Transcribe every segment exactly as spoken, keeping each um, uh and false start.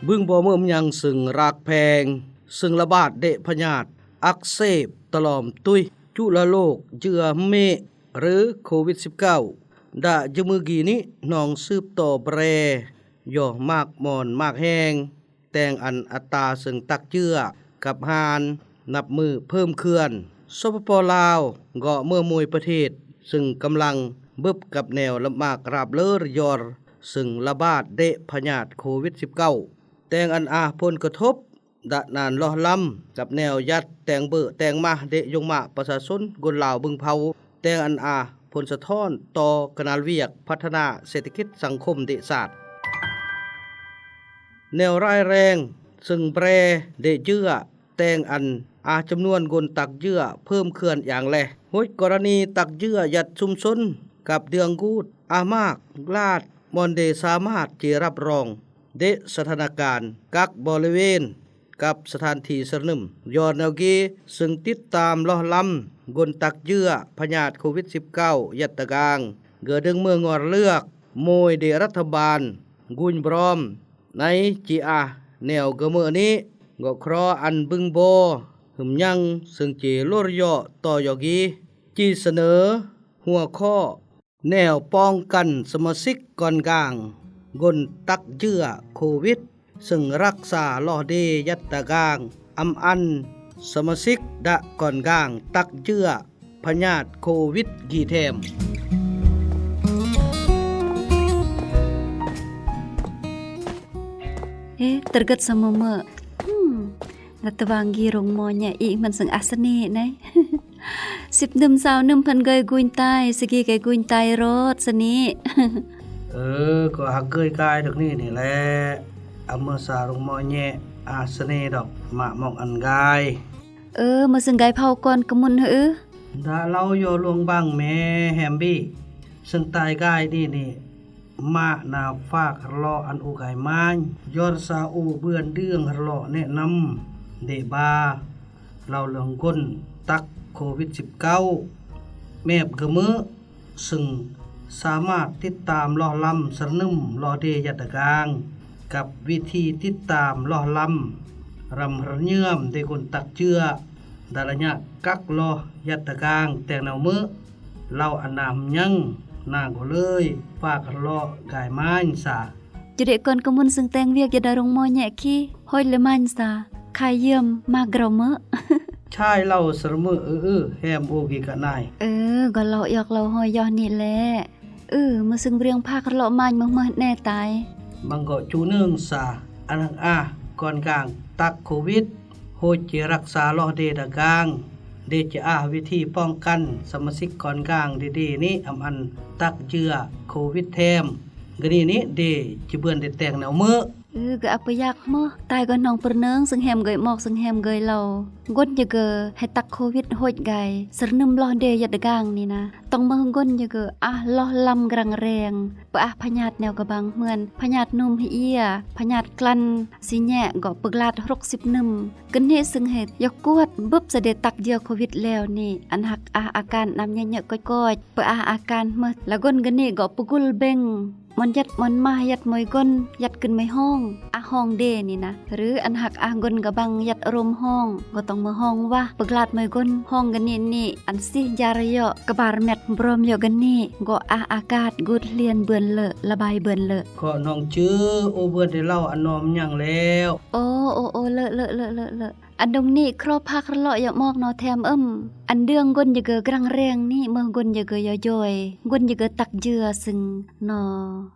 Bưng bom üm nhang sưng rak pheng, sưng labat dek panyat aksep tơlom tuih, chu la lok jia hme rơ Covid sipkau. Dak jơmø gini nong sưp to bre, yoh mak mon mak heng, teng ăn ata sưng tak jia, kăp han, năp mư phơm khưan. Sopapolao, gŏ mơ môi pơthet, sưng kơmlang bưp kăp neo lơmak rap lơr yor, sưng labat dek panyat Covid sipkau. Teng ăn ah phun kơthŭp, dak nan loh lăm, kăp neo yat teng bơ teng mah dek yung mă pơsasun gôn lao bưng phau. Teng ăn ah phun sơthon to kơnal wiek phatthana setikit sangkhŭm dek sat. Neo rai reng, sưng bre dek jia, teng ăn ah chơmnuan gôn tak jia phơm khưan yang leh. Hŭch kôrani tak jia yat sum sun, kăp diang gut, ah mak, glat, mon dek samat chi rap rong dek sthanakan, kăp boliwen, kăp sthan thi sơrnơm. Yor neo gi sưng tittam loh lăm gôn tak jia panyat Covid sipkau yat dagang, gơdơng mơ ngor lưak, môi dek rathăban gung brom. Nai chi ah neo gơmơni, gŏ khro ăn bưng bo hơm nhang sưng chi lor yoh to yoh gi. Chi sơnơ hua kho neo pong kăn sơmasik kon gang gôn tak jia Covid sưng raksa loh dek yat dagang, ăm ăn sơmasik dak kon gang tak jia panyat Covid gi them. Eh, tơrgăt samơmơ. Hmm. Năt tơwang gi rong mo nye i măn sưng ah sơni nai. Sip nơm sao nơm phan gơi guñ tai, sigi gơi guñ tai rot sơni. Ơ, kơ hak gơi kai dơk ni ni lĕ. Amơ sa rong mo nye ah sơni dŏk, mă mok ăn gai. Ơ, mơ sưng gai phao kon kơmun hơ ư. Dak lao yo luang bang me hem bi. Sưng tai gai ni ni. Mă na phak hơrlo ăn u gai mañ, yor sa u bươn đương hơrlo nê năm, dê ba, lao lăng gôn tak Covid sipkau. Mep gơmơ, sưng samat tittam loh lăm sơrnơm loh dê yat dagang, kăp withi tittam loh lăm, răm hơrñiam dê gôn tak jia, dala ñă kăk loh yat dagang teng nau mơ. Lao anam ñang, na gô lơi, phak hơrlo gai mañ sa. Jơdê kon kơmun sưng teng wiek jơdar rong mo nye ki, hôi lơi mañ sa, khai yơm, ma grau mơ. Chai lao sơrmơ ư ư, hem u gi kơ nai. Ơ, gô lao iok lao hôi yoh ni lĕ. Ư, mơ sưng briăng phak hơrlo mañ mơ mơ nê tai. Măng gô chu nưng sa, anang ah, kon gang tak Covid. Hôi chi raksa loh dê dagang, dê chi ah withi pong kăn, sơmasik kon gang dê dê ni ăm ăn tak jia Covid them. Gơni ni dê chi bươn dê teng nau mơ. Ư, gơ apơ yak mơ, tai gơ nong pơrnơng sưng hem gơi mok sưng hem gơi lao. Gôn jơgơ he tak Covid hôi gai, sơrnơm loh dê yat dagang ni na. Tong mơ gôn jơgơ ah loh lăm grang reng. Pơah pha ñat neo gabang hmưn, pha ñat num hia, pha ñat klan, si ñe gŏ pơglat hrŭk sip nơm. Gơni sưng hê, yŏk kuat, bưp sa dê tak jia Covid leo ni, ăn hak ah akan năm ñe ñe koch koch, pơah akan hmưt, la gôn gơni gŏ pơgul beng, mon yat mon mah yat môi gôn, yat kưn môi hong, ah hong dê ni na. Rư ăn hak ah gôn gabang yat rôm hong, gŏ tong mơ hong wah, pơglat môi gôn hong gơni ni, ăn sih jar yŏ, kơbar met brom yŏ gơni, gŏ ah akat, gŭt hlien bươn lơ, la bai bươn lơ. Gŏ nong chư, u bươn dê lao anom ñang leo. Ô, ô, ô, lơ, lơ, lơ, lơ, lơ. Ăn đung ni, krô phak rơlŏ yŏ mok no them ưm. Ăn đương gôn jơgơ grang reng ni, mơ gôn jơgơ yŏ joi. Gôn jơgơ tak jia sưng no.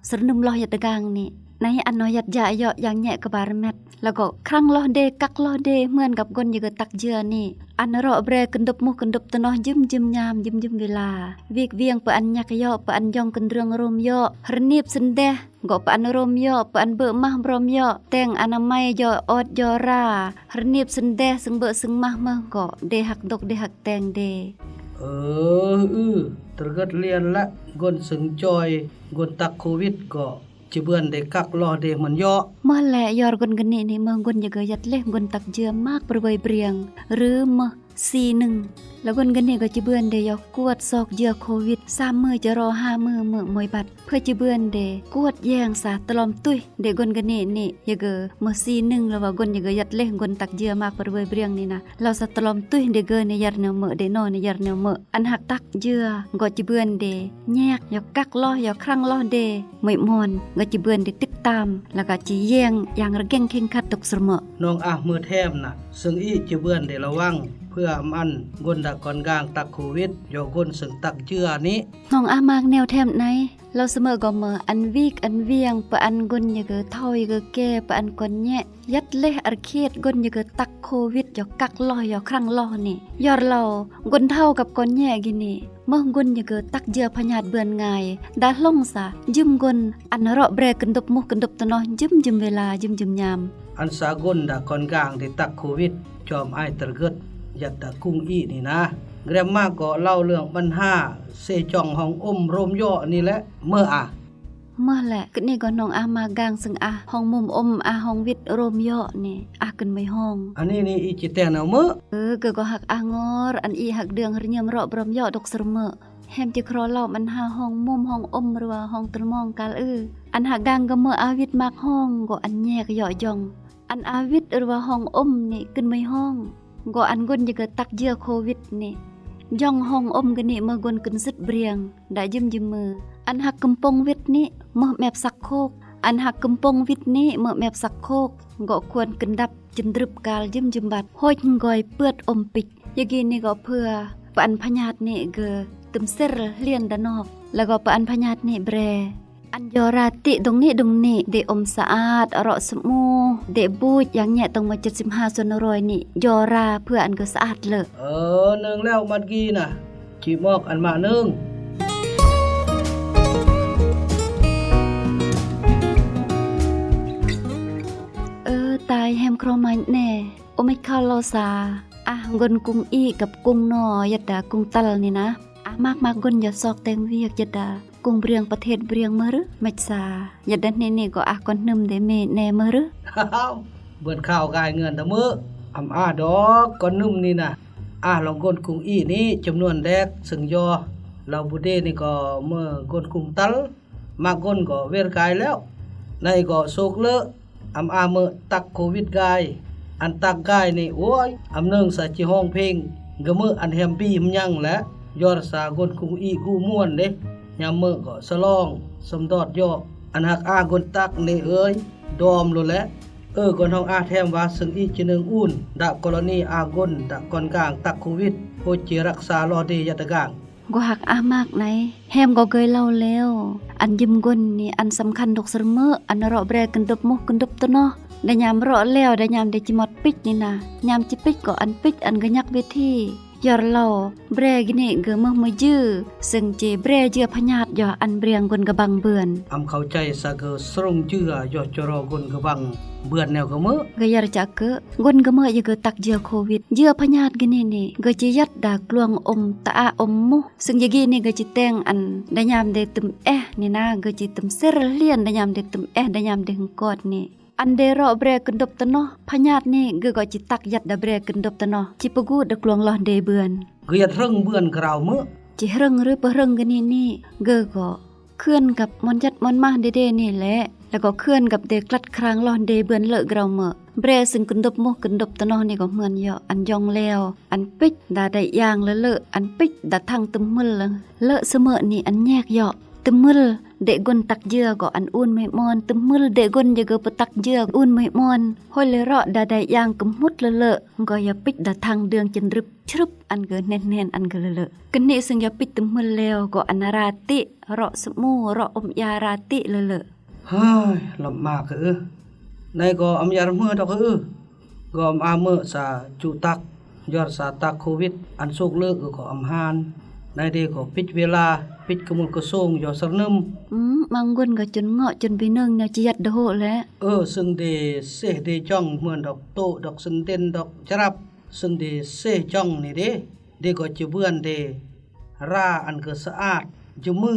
Sơrnum loh yat dagang ni. Nai ăn no yat ja yŏ yang ñe kơbar met. La gŏ krang loh dê, kăk loh dê, hmưn găp gôn jơgơ tak jia ni. Ăn rŏ bre kơndŭp muh kơndŭp tơnoh jim jim ñam jim jim wila. Wik wiang pơ ăn ñak yŏ, pơ ăn jong kơndrơng rôm yŏ. Rơnip sơndeh, gŏ pơ ăn rôm yŏ, pơ ăn bơ̆ mah brom yŏ. Teng anamai jŏ ot jŏ ra. Rơnip sơndeh sưng bơ̆ sưng mah mơh gŏ. Dê hak dŏk dê hak teng dê. Ơ, ư, tơrgơt lien lă, gôn sưng joi, gôn tak Covid gŏ. Chi bươn dê kăk loh dê mơ̆n yŏ. Mơh lĕ yor gôn gơni ni mơh gôn jơgơ yat leh gôn tak jia mak pơrgoi briăng. Rư mơh si nưng. Lagun gani ga chibuen de yau kuat sok jia Covid, sa mui charo ha mui mui mui bat. Phe chibuen de kuat yeng sa telom tuih de gun gani ni, ya ga mesi ning lawa gun ya ga yat leh gun tak jia mak per bui briang ni na. Lau sa telom tuih de ga ni yar ne me de no ni yar ne me. An hak tak jia go chibuen de nyek, yau kak loh, yau krang loh de. Mui mon, ga chibuen de tik tam, la ga chi yeng yang regeng kheng khat tuk serme. Nong ah mut hem na, seng i chibuen de lawang, phe am an gun da kon gang tak Covid, yau gun seng tak jia ni. Nong ah mak neo them nai, lau seme gome, an wik, an wiang, pe an gun ya ga thoi ga ke, pe an kon nye. Yat leh ar khiet gun ya ga tak Covid, yau kak loh, yau krang loh ni. Yor lau, gun thau kap kon nye gini. Meh gun ya ga tak jia phanyat buen ngai. Da hlong sa, jim gun, an ro bre kendup muh kendup tenoh, jim jim wela, jim jim nyam. An sa gun da kon gang di tak Covid, chom ai terget, yat da kung i ni na. Grem ma go lau leng menha, se chong hong um rom yo ni le, me a. Meh le, kini go nong ah ma gang seng ah, hong mum um ah hong wit rom yo ni, ah ken mei hong. Ani ni i chiten au me? Ơ, ga go hak ah ngor, an i hak deng rnyem ro brom yo dok serme. Hem chi kro lau menha hong mum hong um rua hong telmong kal ơ. An hak gang ga me a wit mak hong, go an nyek yo jong. An a wit rua hong um ni ken mei hong. Go an gun ya ga tak jia Covid ni. Jong hong um gani meh gun ken sit briang, da jim jim me. An hak kempong wit ni, meh mep sak khok. An hak kempong wit ni, meh mep sak khok. Go kuan kendap, jim drip kal, jim jim bat. Hoi nggoi pet um pik. Ya gini go phe, pe an phanyat ni ga temser lien da nok. La go pe an phanyat ni bre. An jora ti dung ni dung ni, de um saat, ro semu, de buj, yang nye tong ma chet sim ha son roi ni, jora phe an ga saat le. Ơ, neng leo mat gi na, chi mok an ma neng. Ơ, tai hem kro mai ne, um mek khau lo sa, ah gun kung i kap kung no, yat da kung tal ni na. Ah mak mak gun ya sok teng wiek yat da. Kung briang pathet briang meh rơ, mech sa. Yat da ne ne go ah kon num de me ne meh rơ. Buen khau gai ngen da me. Am ah dok kon num ni na. Ah long gun kung i ni, chum nuan dek, seng yo. Lau bu de ni go me gun kung tal. Mak gun go wer gai leo. Nai go sok le. Am a me tak Covid gai. An tak gai ni, oi, am neng sa chi hong pheng. Ga me an hem bi hem nyang le. Yor sa gun kung i gu muan de. Nyam me go salong, sem dot yo. An hak a gun tak ni ơi, dom lu le. Ơ, gun hong a them wa seng i chi neng un. Da koloni a gun, da kon gang tak Covid. Ho chi raksa lo de yat da gang. Go hak ah mak nai, hem go gai lau leo. An jim gun ni an samkhan dok serme, an ro bre kendup muh kendup tenoh. Da nyam ro leo, da nyam de chi mot pich ni na. Nyam chi pich go an pich an ga nyak bit hi. Yor lau, bre gini ga meh meh jư. Seng chi bre jia phanyat yo an briang gun ga bang buen. Am khau chai sa ga srung jư a yo choro gun ga bang buen neo ga me. Ga yar cha ke, gun ga me ya ga tak jia Covid. Jia phanyat gini ni, ga chi yat da kluang um ta a um muh. Seng ya gini ga chi teng an da nyam de tem eh ni na ga chi tem ser lien da nyam de tem eh da nyam de hengkot ni. An de ro bre kendup tenoh, phanyat ni ga go chi tak yat da bre kendup tenoh. Chi pegu da kluang loh de buen. Ga yat reng buen grau me. Chi reng rơ pe reng gini ni, ga go. Khuen gap mon jat mon mah de de ni le. La go khuen gap de klat krang loh de buen le grau me. Bre seng kendup muh kendup tenoh ni go hmuen yo an jong leo. An pich da dai yang le le. An pich da thang temhmel le. Le seme ni an nyek yo. Temhmel de gun tak jia go an un mei mon. Temhmel de gun ya ga pe tak jia un mei mon. Hoi le ro da dai yang kemhut le le. Go ya pich da thang deng chendrip. Chrup an ga nen nen an ga le le. Keni seng ya pich temhmel leo go an ra ti, ro semu, ro um ya ra ti le le. Hai, lom ma ke ư. Nai go am yar me dok ư. Go am a me sa chu tak, yor sa tak Covid, an suk le ư go am han. Nai de go pich wela, pich kemul kesung yo sernum. Hmm, mang gun ga chun ngo, chun binung na chi yat da ho le. Ơ, seng de seh de jong, hmuen dok to, dok senden, dok cherap. Seng de seh jong ni de, de go chi buen de ra an ga saat, jemø,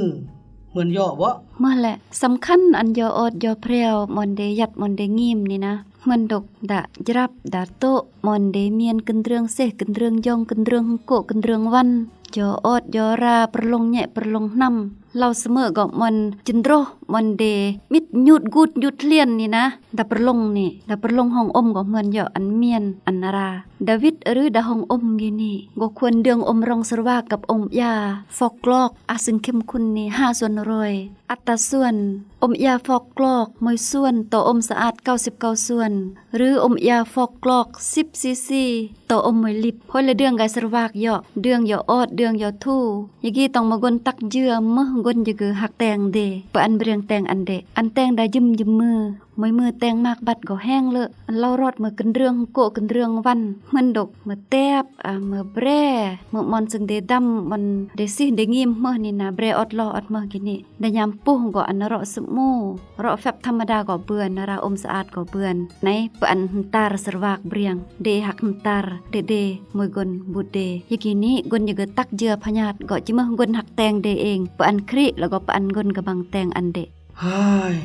hmuen yo bo. Meh le, samkhan an yo ot yo preo, mon de yat, mon de ngim ni na. Hmün dok da jrap da toq, mon de mien kyndrong seh, kyndrong jong, kyndrong hengkoq, kyndrong wan, jo ot jo ra, perlong nyek, perlong hnam. Lau semeq go mon jendroh, mon de mit nyut gut nyut hlien ni na, da perlong ni, da perlong hong om go hmün jo an mien an ra. Da wit ru da hong om gini, go khuen dong om rong serwak kap om ya foklok, asing kim kun ni ha suan roi. Ata suan, om ya foklok, moi suan, to om saat kau sip kau suan. Ru om ya foklok, sip sisi, to om moi lip. Hoi la dong gai serwak yo, dong yo ot, dong yo thu. Yagi tong ma gon tak jia meh gon jege hak teng de. Pa an briang teng an de. An teng da jem jem me. Moi me teng mak bat go heng le. An lau rot me kyndrong hengkoq kyndrong wan. Hmün dok me tep, ah, me bre. Me mon seng de dam, mon de sih de ngim meh ni na bre ot lo ot meh gini. Da nyampuh go an ro semu, ro fep thamada go bun, ra om saat go bun. Nai pa an hentar serwak briang, de hak hentar, de de moi gon bud de. Yagi ni gon jege tak jia panyat go jimeh gon hak teng de eng, pa an kri la go pa an gon gebang teng an de. Hai,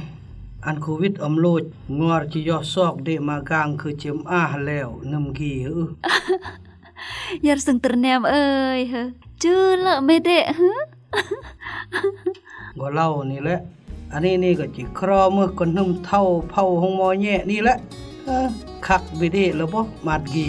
an Covid om luj, nguar ci yoh sok de magang ke cim ah leo nem gi, uh. Yar seng ternem ơi, he. Cula mede, he. Go lau ni le. Ani ni go ci kro meh ko nem thau phau hong mo nye ni le. Eh, khak bidi le boh mat gi.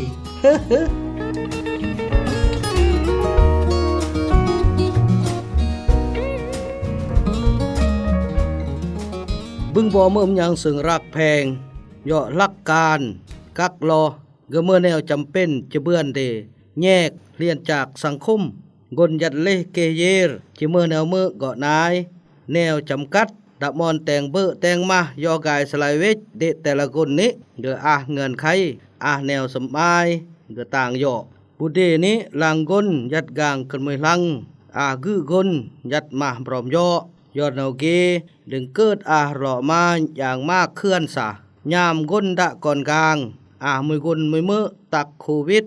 Bưng bo mơm nhang sưng rak pheng, yo lak kan, kak lo, gơ mơ neo chăm pên, chơ bươn de, nhek, liên chak, sang khum, gon yat leh kê yer, chi mơ neo mơ gŏ nai, neo chăm kăt, dap mon teng bơ teng mah, yo gai salai wech, de tela gon ni, gơ ah ngân khai, ah neo sâm mai, gơ tang yo. Bu de ni, lang gon, yat gang kơn mui hlang, ah gư gon, yat mah brom yo, yor neo ge, đừng kơt ah lo ma, yang ma khưan sa, nham gon đă kon gang, ah mui gon mui mơ, tak Covid,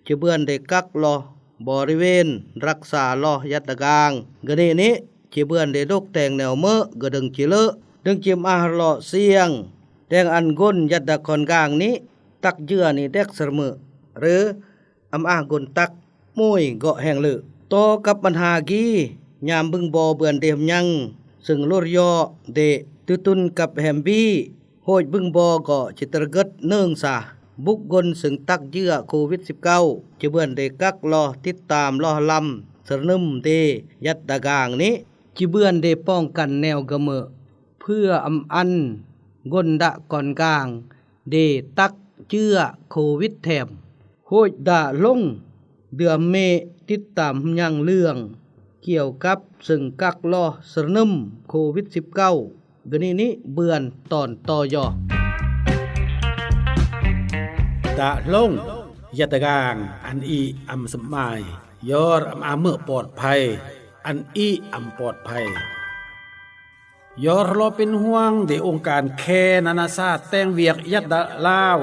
chi bươn de kak loh, boriwen, raksa loh yat dagang. Gâni ni, chi bươn de dôk teng neo mơ, gơ đơ̆ng chi lơ, đơ̆ng chim ah lo siang. Teng ăn gon yat da kon gang ni, tak jua ni dek sơrmơ. Rơ, am ah gon tak, mui gŏ heng lơ. To kăp man ha gi, nham bưng bo bươn de hâm nhăng, sưng lur yo, de, tơ tun kăp hem bi, Hoj bưng bo gŏ chi tơrgơt nơng sa, bŭk gon sưng tak jua Covid sip kau, chi bươn de kak loh tĭt tam loh lăm, sơrnơm de yat dagang ni, chi bươn de pong kan neo gơ mơ, phưa am ăn gon đă kon gang de tak jua Covid thêm. Hoj đă lông, dưa mê tĭt tam hâm nhăng lương, kiêu kăp sưng kak loh sơrnơm Covid sip kau, gâni ni bươn ton to yo. Đă lông, yat dagang, ăn i am sâm mai, yor am a mơ pôt phai, ăn i am pôt phai. Yor lo pên huang de ung kan khe nana sa teng wiak yat đă lao.